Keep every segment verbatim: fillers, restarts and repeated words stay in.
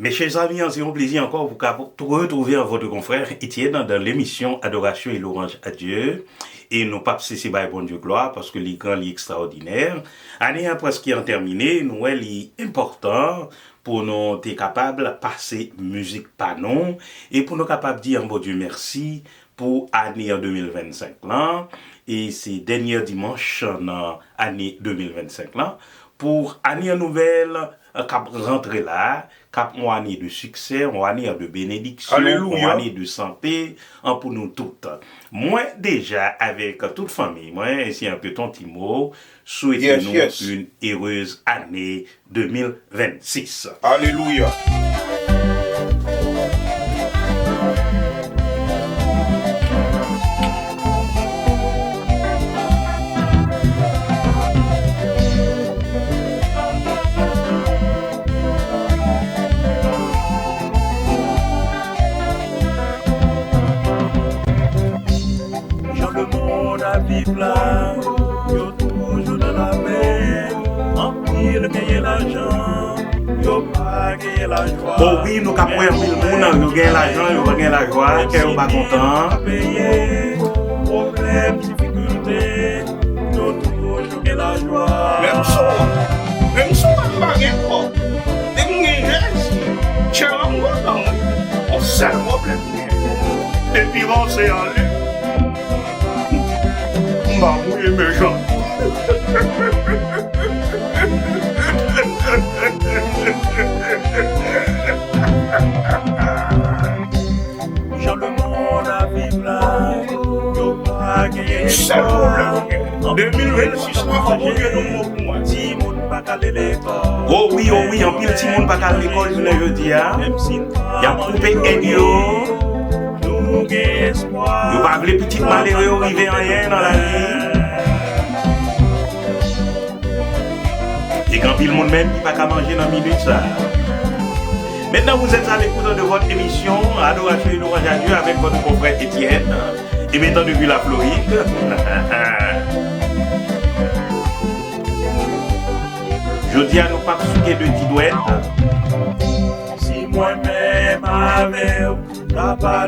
Mes chers amis, c'est un plaisir encore pour ka- pour retrouver votre confrère Etienne dans l'émission Adoration et Louange à Dieu. E nou p ap sese bay Bondye glwa paske li gran, li ekstraòdinè. Ane a prèske an tèmine, nou wè li enpòtan pou nou te kapab pase mizik pa nou e pou nou kapab di an Bondye mèsi pou ane an de mil vennsenk lan. E se dènye dimanch nan ane de mil vennsenk lan. Pou ane an nouvèl k ap rantre la, k ap yon ane de siksè, yon ane de benediksyon, yon ane de sante an pou nou tout. Mwen deja avèk tout fanmi mwen, e se yon peton ti mo, swete nou yon erez ane de mil vennsis. Alelouya. Jan lemonn ap viv la, yo toujou nan lapenn. Anpil genyen lajan, yo pa genyen lajwa. O wi, nou ka wè anpil moun, yo genyen lajan, yo pa genyen lajwa, kè yo pa kontan. Pwoblèm, difikilte, nou toujou gen lajwa. Menm si w, menm si w pa gen kòb, depi w gen Jezi, tchè w ap kontan, wi. Yon sèl pwoblèm m gen, depi ranse ale, m pa mouye men jan. Jan lemonn ap viv la, yo pa genyen espwa. Sèl pwoblèm m gen, de mil vennsis la, fò Bondye di yon mo pou mwen. Timoun pa ka ale lekòl. O wi, o wi, anpil timoun pa ka al lekòl jounen jodi a. Y ap koupe èd yo. Nou gen espwa. Yo pa vle pitit malere yo rive anyen nan lavi. E gen anpil moun menm ki pa ka manje nan minit sa a. Maintenant, vous êtes à l'écoute de votre émission Adoration et Louange à Dieu avec votre confrère Etienne, émettant depuis la Floride. Jodi a, nou p ap souke de ti dwèt. Si mwen menm avè w, Mwen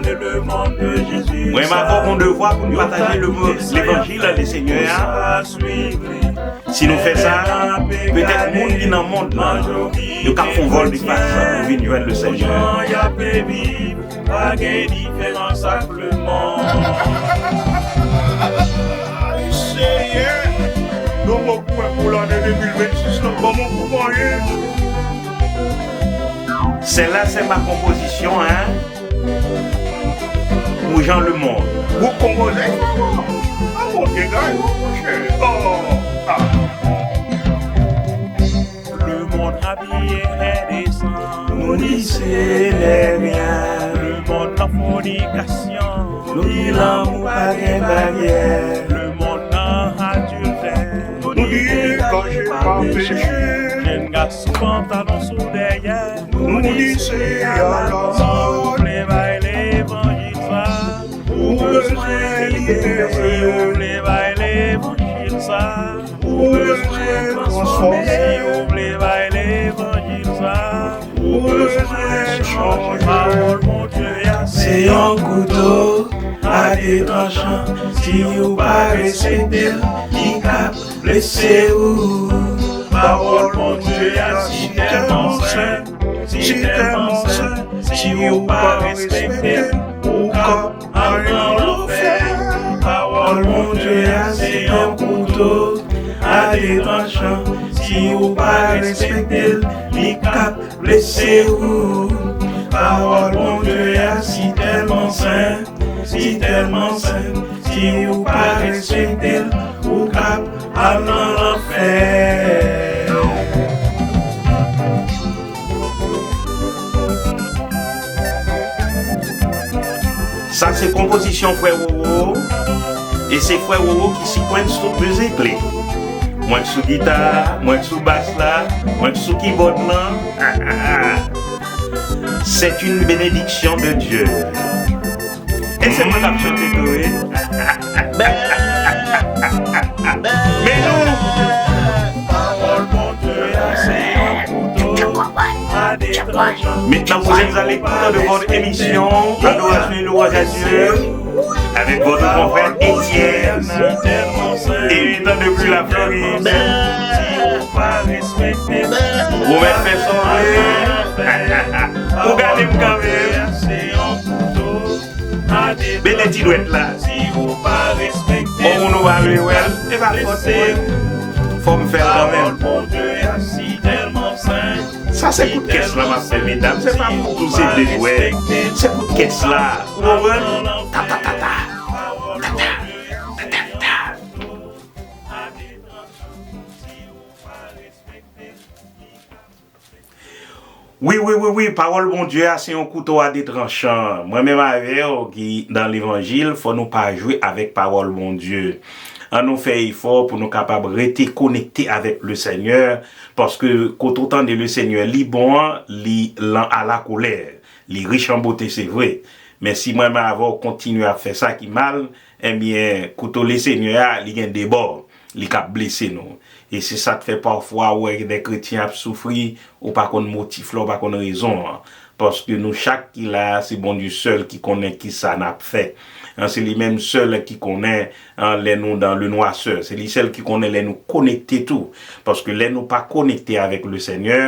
menm avè w gon devwa pou n pataje le mo, levanjil de Senyè a. Si nou fè sa, petèt moun ki nan mond lan, yo ka fè yon vòltefas pou vin jwenn le Senyè. Pa gen diferans ak lemonn. Ay, Senyè, nou mò kwen pou lane de mil vennsis lan, ban mwen pou mwen ye. Sèl la se pa konpozisyon, en. Pou jan lemonn. Gwoup Kongo Zèy, an bon dega yo, monchè. Oh, ah. Lemonn abiye endesan. Nou di se lè byen. Lemonn nan fònikasyon. Nou di lanmou pa gen baryè. Lemonn nan adiltè. Nou di dekache pa peche. Jèn gason pantalon sou dèyè. Nou di se a la mò. Si w vle bay levanjil sa, ou bezwen libere. Si w vle bay levanjil sa, ou bezwen transfòme. Si w vle bay levanjil sa, ou bezwen chanje. Pawòl Bondye a se yon kouto a de tranchan. Si w pa respekte l, li ka blese w. Pawòl Bondye a si tèlman senp, si tèlman senp, si w pa respekte l, ou ka al nan lanfè. Pawòl Bondye a se yon kouto a de tranchan. Si w pa respekte l, li ka blese w. Pawòl Bondye a si tèlman senp, si tèlman senp, si w pa respekte l, ou ka al nan lanfè. Sa se konpozisyon frè Roro, e se frè Roro ki sikwenn tout mizik li. Mwen k sou gita, mwen k sou bas la, mwen k sou kibòd lan. C'est une bénédiction de Dieu. E se mwen k ap chante tou, wi. Men nou. Pawòl Bondye a se yon kouto a de Maintenant, vous êtes à l'écoute de votre émission Adoration et louange à Dieu avec votre confrère Étienne, émigrant depuis la Floride. Ou mèt fè sonje. Ou gade m kanmenm. Bene ti dwèt la. Bon, moun ou pa vle wè l, e pa fòt mwen. Fò m fè l kanmenm. Sa se kout kès la m ap fè, medam. Se pa pou tou se de dwèt. Se kout kès la. Ou konprann? Ta, ta, ta, ta. Ta, ta, ta, ta, ta. Wi, wi, wi, wi, pawòl Bondye a se yon kouto a de tranchan. Mwen menm avè w ki nan levanjil, fò nou pa jwe avèk pawòl Bondye. An nou fè efò pou nou kapab rete konekte avèk le Senyè, paske kote w tande le Senyè, li bon an, li lan a la kolè. Li rich an bote, se vre. Men si mwen menm avè w kontinye ap fè sa ki mal, ebyen, kouto le Senyè a, li gen de bò. Li kab blese nou. E se sa k fè pafwa ou wè gen de kretyen ap soufri, ou pa konn motif la, ou pa konn rezon an. Paske nou chak ki la a, se Bondye sèl ki konnen kisa n ap fè. An, se li menm sèl ki konnen, an, lè nou dan lenwasè. Se li sèl ki konnen lè nou konekte tou. Paske lè nou pa konekte avèk le Senyè,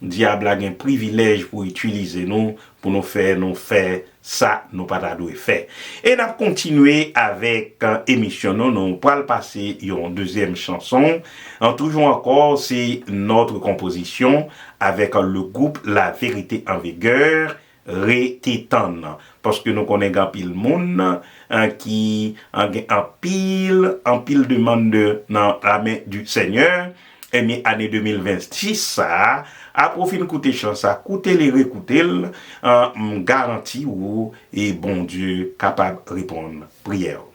dyab la gen privilèj pou itilize nou, pou nou fè nou fè sa nou pa ta dwe fè. E n ap kontinye avèk, euh, emisyon nou. Nou pral pase yon dezyèm chanson. An toujou ankò, se Notre Composition avec le groupe La Vérité en Vigueur, Rete Tann. Paske nou konnen gen anpil moun, euh, ki, euh, gen anpil, anpil demann de, nan la men di Senyè. Ebyen, ane de mil vennsis sa a, apre w fin koute chan sa, koute l e rekoute l, an, m garanti w, e Bondye kapab reponn priyè w.